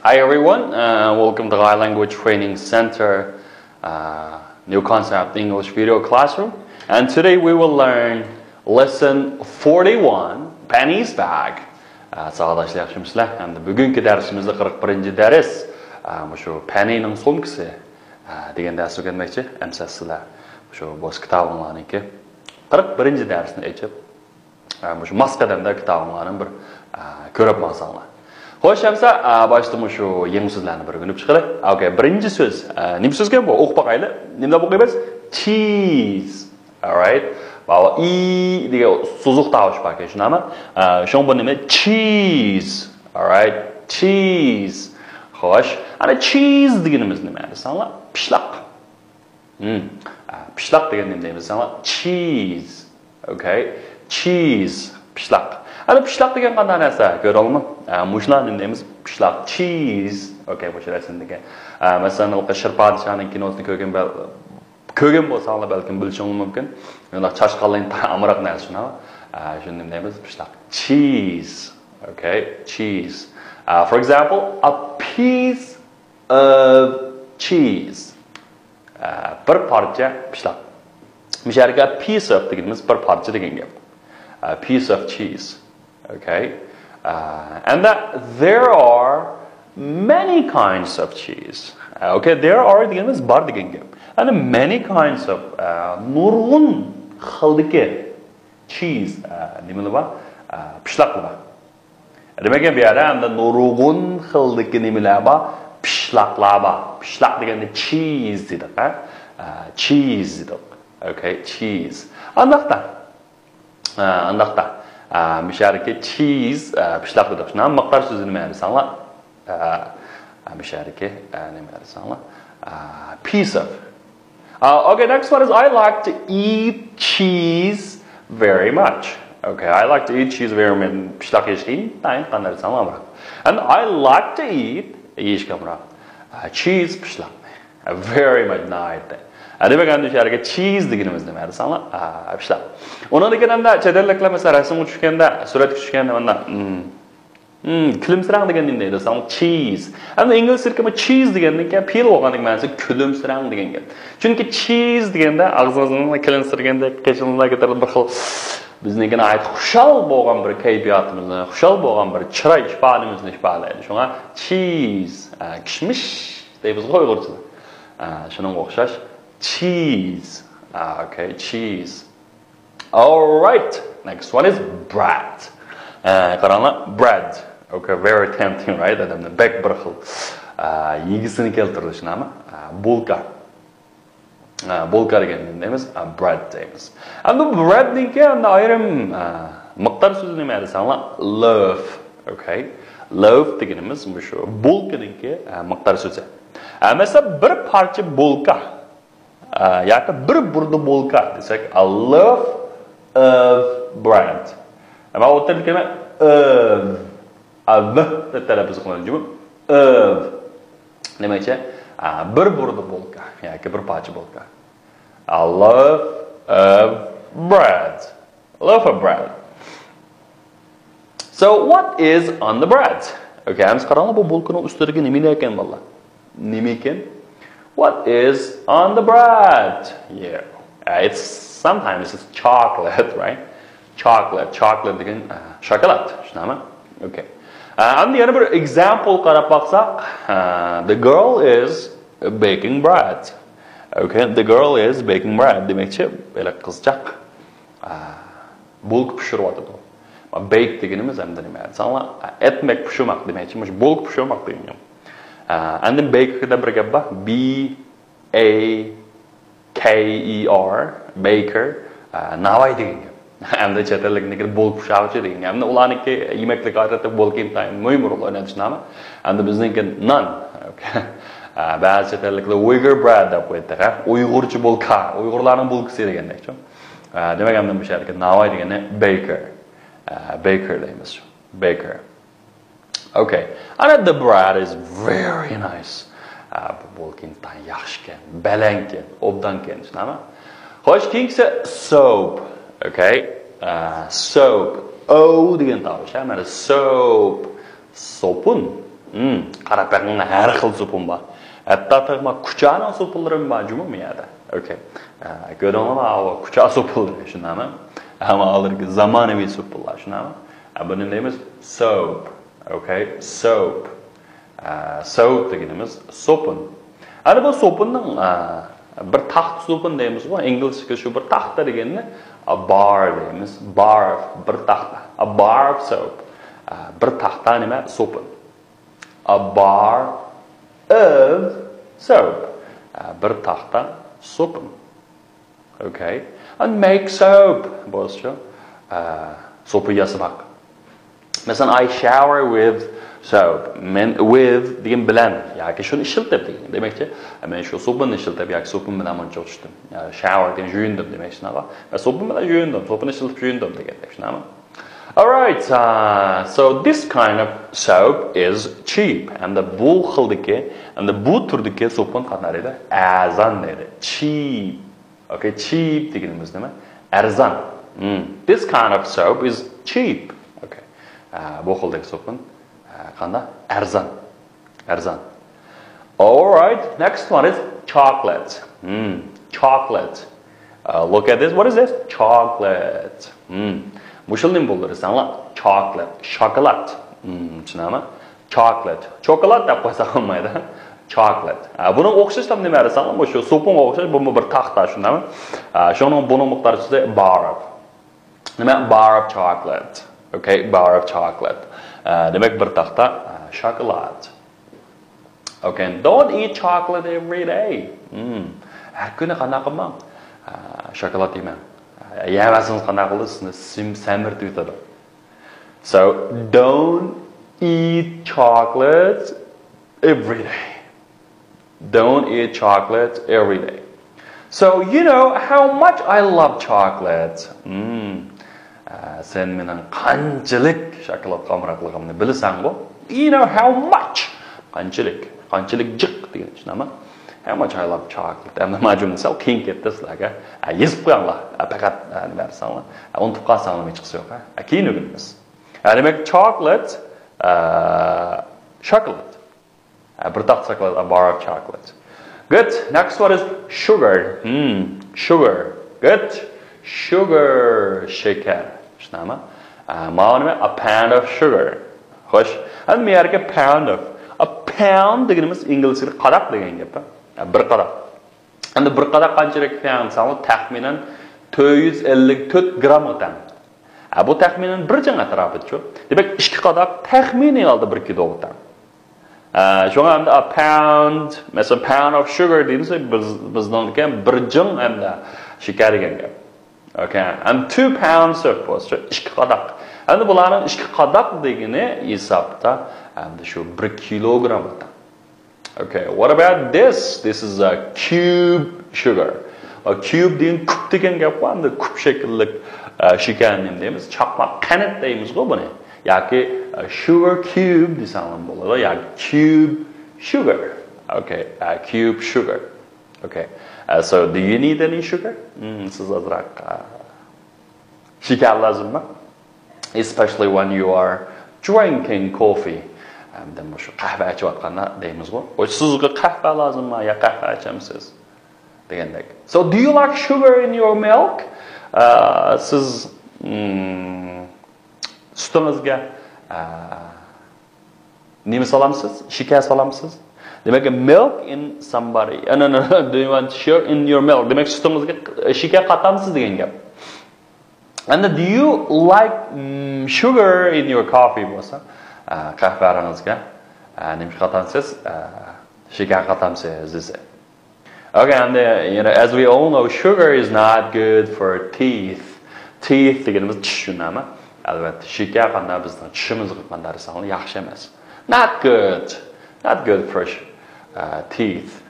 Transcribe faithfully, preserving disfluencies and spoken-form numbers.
Hi everyone, uh, welcome to Thai Language Training Center, uh, new concept English video classroom. And today we will learn lesson forty-one, Penny's bag. Uh, ساۋاقداشلار ياخشىمۇسىلەر؟ ئەمدى بۈگۈنكى دەرسىمىزدە قىرىق بىرىنچى دەرس، uh, مۇشۇ پەننىڭ سومكىسى، uh, دېگەن دەرسنى ئۆگەنمەكچى. ئەمسە سىلەر مۇشۇ بوش كىتابىڭلارنىڭكى قىرىق بىرىنچى دەرسنى ئېچىپ، ئە، مۇشۇ ماس قەدەمدە كىتابىڭلارنى بىر، ئە، كۆرۈپ ماڭساڭلار. خوش، ئەمسە، ئە، باشتا مۇشۇ يېڭى سۆزلەرنى بىر ئۆگىنىپ چىقىلى. ئوكەي، بىرىنچى سۆز، ئە، نېمە سۆزكەن بۇ؟ ئوقۇپ باقايلى. نېمە دەپ ئوقۇيمىز؟ چىز. Alright. ماۋۇ ئى دېگەن سوزۇق تاۋۇش باركەن، شۇنداقمۇ؟ ئە، شۇڭا بۇ نېمە؟ چىز. Alright. چىز. خوش. ئەنە چىز دېگىنىمىز نېمە دېسەڭلار؟ پىشلاق. ھىم. ئە، پىشلاق دېگەن نېمە دەيمىز دېسەڭلار؟ چىز. ئوكەي. چىز. پىشلاق. ئەنە پىشلاق دېگەن قانداق نەرسە؟ كۆرۈۋالىمۇ؟ ئە، مۇشۇلار نېمە دەيمىز؟ پىشلاق. چىز. ئوكەي، مۇشۇ رەسىمدىكى. ئە، مەسىلەن، شىر پادىشاھنىڭ كىنوسىنى كۆرگەن بەل-، كۆرگەن بولساڭلار بەلكىم بىلىشىڭلار مۇمكىن. ياق، چاشقانلارنىڭ ئامراق نەرسە شۇنداق. ئە، شۇنى نېمە دەيمىز؟ پىشلاق. چىز. ئوكەي، چىز. ئە، for example, a piece of cheese. ئە، بىر پارچە پىشلاق. مۇشۇ يەرگە piece of دېگىنىمىز بىر پارچە دېگەن گەپ. ئە، piece of cheese. ئوكەي. ئە، and that there are many kinds of cheese. ئە، ئوكەي، there are دېگىنىمىز بار دېگەن گەپ. ئەنە many kinds of، ئە، نۇرغۇن خىلدىكى cheese، ئە، نېمىلەر بار؟ ئە، پىشلاقلار بار. دېمەك، بۇ يەردە ئەمدى نۇرغۇن خىلدىكى نېمىلەر بار؟ پىشلاقلار بار. پىشلاق دېگەندە چىز دېدۇق، ھە؟ ئە، چىز دېدۇق. ئوكەي، چىز. ئانداقتا. ئە، ئانداقتا. ئە، مۇشۇ يەردىكى چىز، ئە، پىشلاق دېدۇق. شۇنداق مىقدار سۆزى نېمە دېسەڭلار؟ ئە، ئە، مۇشۇ يەردىكى، ئە، نېمە دېسەڭلار؟ ئە، piece of. Uh, okay, next one is I like to eat cheese very much. Okay, I like to eat cheese very much. پىشلاق يېيىشكە ئىنتايىن قانداق دېسەڭلار ئامراق. And I like to eat، يېيىشكە ئامراق. Uh, cheese، پىشلاقنى. Uh, very much، ناھايىتى. Uh, دېمەك، ئەمدى شۇ يەرگە چىز دېگىنىمىز نېمە دېسەڭلار؟ Uh، پىشلاق. ئۇنىڭدىن كېيىن ئەمدى چەت ئەللىكلەر مەسىلەن رەسىمگە چۈشكەندە، سۈرەتكە چۈشكەندە مانا، hmm، Hmm، كۈلۈمسىرەڭ دېگەن نېمە دەيدۇ؟ ساڭا چىز. ئەمدى ئىنگلىزچىدىكى بۇ چىز دېگەندىن كېيىن پېئىل بولغاندىن كېيىن مەنىسى كۈلۈمسىرەڭ دېگەن گەپ. چۈنكى چىز دېگەندە ئاغزىڭىزنى كۈلۈمسىرىگەندەك، قېشىڭىزدا كۆتۈرۈلۈپ بىر خىل بىزنىڭكى ناھايىتى خۇشال بولغان بىر كەيپىياتىمىزنى، خۇشال بولغان بىر چىراي ئىپادىمىزنى ئىپادىلەيدۇ. شۇڭا چىز، ئە، كىشمىش دەيمىزغۇ ئۇيغۇرچىدا. ئە، شۇنىڭغا ئوخشاش چىز. ئە، ئوكەي، چىز. Alright, next one is bread. ئە، قاراڭلار، bread. Okay, very tempting, right? ئادەمنى بەك بىر خىل، ئە، يېگۈسىنى كەلتۈرىدۇ، شۇنداقمۇ؟ ئە، بولكا. ئە، بولكا دېگەندە نېمە دەيمىز؟ ئە، bread دەيمىز. ئەمدى بۇ breadنىڭكى ئەمدى ئايرىم، ئە، مىقدار سۆزى نېمە دېسەڭلار؟ Loaf. Okay. Loaf دېگىنىمىز مۇشۇ بولكىنىڭكى، ئە، مىقدار سۆزى. ئە، مەسىلەن، بىر پارچە بولكا. ئە، ياكى بىر بۇردا بولكا دېسەك، a loaf of bread. ئەمما ئوتتۇرىدىكى نېمە؟ Of. Of دەپ تەلەپپۇز قىلىنىدۇ. Of. دېمەكچى، ئە، بىر بۇردا بولكا ياكى بىر پارچە بولكا. A loaf of bread. Loaf of bread. So what is on the bread? Okay, ئەمسە قاراڭلار، بۇ بولكىنىڭ ئۈستىدىكى نېمە ئىكەن، بالىلار؟ نېمە ئىكەن؟ What is on the bread? Yeah. Uh, it's sometimes it's chocolate, right? Chocolate, chocolate دېگەن، ئە، شاكىلات، شۇنداقمۇ؟ Okay. ئە، ئەمدى يەنە بىر example قاراپ باقساق، ئە، the girl is baking bread. Okay, the girl is baking bread. دېمەكچى، ھېلىقى قىزچاق ئا، بولكا پىشۇرۇۋاتىدۇ. بەيك دېگىنىمىز ئەمدى نېمە دېسەڭلار، ئا، ئەتمەك، پىشۇرماق دېمەكچى، مۇشۇ بولكا پىشۇرماق دېگەن گەپ. ئا، ئاندىن بەيكەردە بىر گەپ بار، بى ئەي كەي ئى ئار، بەيكەر، ئا، ناۋاي دېگەن گەپ. ئەمدى چەت ئەللىكنىڭكى بولكا پىشۇرغۇچى دېگەن گەپ. ئەمدى ئۇلارنىڭكى يېمەكلىك ئادەتتە بولكا ئىنتايىن مۇھىم رول ئوينايدۇ، شۇنداقمۇ؟ ئەمدى بىزنىڭكى نان. ئا، بەزى چەت ئەللىكلەر ئۇيغۇر برېد دەپ قويىدۇ، ھە؟ ئۇيغۇرچە بولكا، ئۇيغۇرلارنىڭ بولكىسى دېگەندەكچۇ. ئە، دېمەك، ئەمدى مۇشۇ يەردىكى ناۋاي دېگىنى بەيكەر. ئە، بەيكەر دەيمىز شۇ. بەيكەر. Okay. And the bread is very nice. ئە، بۇ بولكا ئىنتايىن ياخشىكەن، بەلەنكەن، ئوبدانكەن، شۇنداقمۇ؟ خوش، كېيىنكىسى soap. Okay. ئە، soap. ئو دېگەن تاۋۇش، ھە؟ مانا soap. سوپۇن. Hmm, قاراپ بېقىڭ، ھەر خىل سوپۇن بار. ھەتتا تېخىما كۇچانىڭ سوپۇنلىرىمۇ بار جۇمۇ بۇ يەردە. Okay. ئە، كۆردۈڭلارمۇ؟ ئاۋۇ كۇچا سوپۇنلىرى، شۇنداقمۇ؟ ئەمما ھازىرقى زامانىۋى سوپۇنلار، شۇنداقمۇ؟ ئە، بۇنى دەيمىز soap. Okay, soap. ئە، soap دېگىنىمىز سوپۇن. ئەنە بۇ سوپۇننىڭ، ئە، بىر تاختا سوپۇن دەيمىزغۇ، ئىنگلىزچىگە شۇ بىر تاختا دېگەننى a bar دەيمىز. Bar، بىر تاختا. A bar of soap. ئە، بىر تاختا نېمە؟ سوپۇن. A bar of soap. ئە، بىر تاختا سوپۇن. Okay. And make soap. بولسىچۇ؟ ئە، سوپۇن ياسىماق. مەسىلەن، I shower with soap. مەن with دېگەن بىلەن ياكى شۇنى ئىشلىتىپ دېگەن. دېمەكچى، مەن شۇ سوپۇننى ئىشلىتىپ ياكى سوپۇن بىلەن مۇنچىغا چۈشتۈم. يا shower دېگەن يۇيۇندۇم دېمەكچى، شۇنداقمۇ؟ مەن سوپۇن بىلەن يۇيۇندۇم، سوپۇن ئىشلىتىپ يۇيۇندۇم دېگەندەك، شۇنداقمۇ؟ Alright, uh, so this kind of soap is cheap. ئەمدى بۇ خىلدىكى، ئەمدى بۇ تۈردىكى سوپۇن قانداق دەيدۇ؟ ئەرزان دەيدۇ. Cheap. Okay, cheap دېگىنىمىز نېمە؟ ئەرزان. Hmm. This kind of soap is cheap. Okay. ئە، بۇ خىلدىكى سوپۇن، ئە، قانداق؟ ئەرزان. ئەرزان. Alright, next one is chocolate. Hmm. Chocolate. Uh, look at this. What is this? Chocolate. Hmm. مۇشۇ نېمە بولىدۇ دېسەڭلار؟ Chocolate. شاكىلات. Hmm. چۈشىنەمۇ؟ Chocolate. چوكولات دەپ قويساق بولمايدۇ. Chocolate. ئە، بۇنىڭ ئوخشاش نېمە دېسەڭلار، مۇشۇ سوپۇنغا ئوخشاش، بۇمۇ بىر تاختا، شۇنداقمۇ؟ ئە، شۇنىڭ، بۇنىڭ مىقدارى bar of. نېمە؟ Bar of chocolate. Okay, bar of chocolate. ئە، دېمەك، بىر تاختا، ئە، شاكىلات. Okay, don't eat chocolate every day. Hmm. ھەر كۈنى قانداق قىلماڭ؟ ئە، شاكىلات يېمەڭ. ئە، يەۋەرسىڭىز قانداق قىلىدۇ؟ سىزنى سېم-، سەمرىتىۋېتىدۇ. So, don't eat chocolate every day. Don't eat chocolate every day. So, you know how much I love chocolate. Hmm. ئە، سەن مېنىڭ قانچىلىك شاكىلاتقا ئامراقلىقىمنى بىلىسەنغۇ؟ You know how much. قانچىلىك. قانچىلىك جىق دېگەن، شۇنداقمۇ؟ How much I love chocolate. ئەمدى ما جۈملە سەل قىيىن كەتتى سىلەرگە. ئە، يېزىپ قويۇڭلار. ئە، پەقەت، ئە، نېمە دېسەڭلار. ئە، ئۇنتۇپ قالساڭلار ھېچقىسى يوق. ئە، كېيىن ئۆگىنىمىز. ئە، دېمەك، chocolate، ئە، شاكىلات. ئە، بىر تاختا شاكىلات، a bar of chocolate. Good. Next one is sugar. Hmm, sugar. Good. Sugar، شېكەر. شۇنداقمۇ؟ ئە، ماۋۇ نېمە؟ A pound of sugar. خوش. ئەمدى بۇ يەرگە pound of. A pound دېگىنىمىز ئىنگلىزچىدە قاداق دېگەن گەپ. ئە، بىر قاداق. ئەمدى بىر قاداق قانچىلىك تەڭ دېسەڭلار، تەخمىنەن تۆت يۈز ئەللىك تۆت گرامغا تەڭ. ئە، بۇ تەخمىنەن بىر جىڭ ئەتراپىدىچۇ. دېمەك، ئىككى قاداق تەخمىنىي ھالدا بىر كىلوغا تەڭ. ئە، شۇڭا ئەمدى a pound، مەسىلەن، pound of sugar دېيىلسە، بىز، بىزنىڭكى بىر جىڭ ئەمدى شېكەر دېگەن گەپ. Okay, and two pounds of بولسا، ئىككى قاداق. ئەمدى بۇلارنىڭ ئىككى قاداق دېگىنى ھېسابتا، ئەمدى شۇ بىر كىلوگرامغا تەڭ. Okay, what about this? This is a cube sugar. A cube دېگەن كۇب دېگەن گەپ بار، ئەمدى كۇب شەكىللىك، ئە، شېكەرنى نېمە دەيمىز؟ چاقماق قەنت دەيمىزغۇ بۇنى. ياكى، ئە، sugar cube دېسەڭلار بولىدۇ، ياكى cube sugar. Okay, ئە، cube sugar. Okay. ئە، so do you need any sugar? Hmm, سىز ئازراق، ئە، شېكەر لازىممۇ؟ Especially when you are drinking coffee. ئەمدى مۇشۇ قەھۋە ئىچىۋاتقاندا دەيمىزغۇ. ۋوي، سىزگە قەھۋە لازىممۇ يا قەھۋە ئىچەمسىز؟ دېگەندەك. So, do you like sugar in your milk? ئە، سىز، مم، سۈتىڭىزگە، ئە، نېمە سالامسىز؟ شېكەر سالامسىز؟ دېمەك، milk in somebody. ئە، no, no, no. Do you want sugar in your milk? دېمەك، سۈتىڭىزگە شېكەر قاتامسىز دېگەن گەپ. And do you like, mm, sugar in your coffee بولسا، ئە، قەھۋەڭىزگە، ئە، نېمە قاتامسىز؟ ئە، شېكەر قاتامسىز دېسە. Okay, and, uh, you know, as we all know, sugar is not good for teeth. Teeth دېگىنىمىز چىش، شۇنداقمۇ؟ ئەلۋەتتە، شېكەر قانداق بىزنىڭ چىشىمىزغا قانداق دېسەڭلار ياخشى ئەمەس. Not good. Not good for, uh, teeth.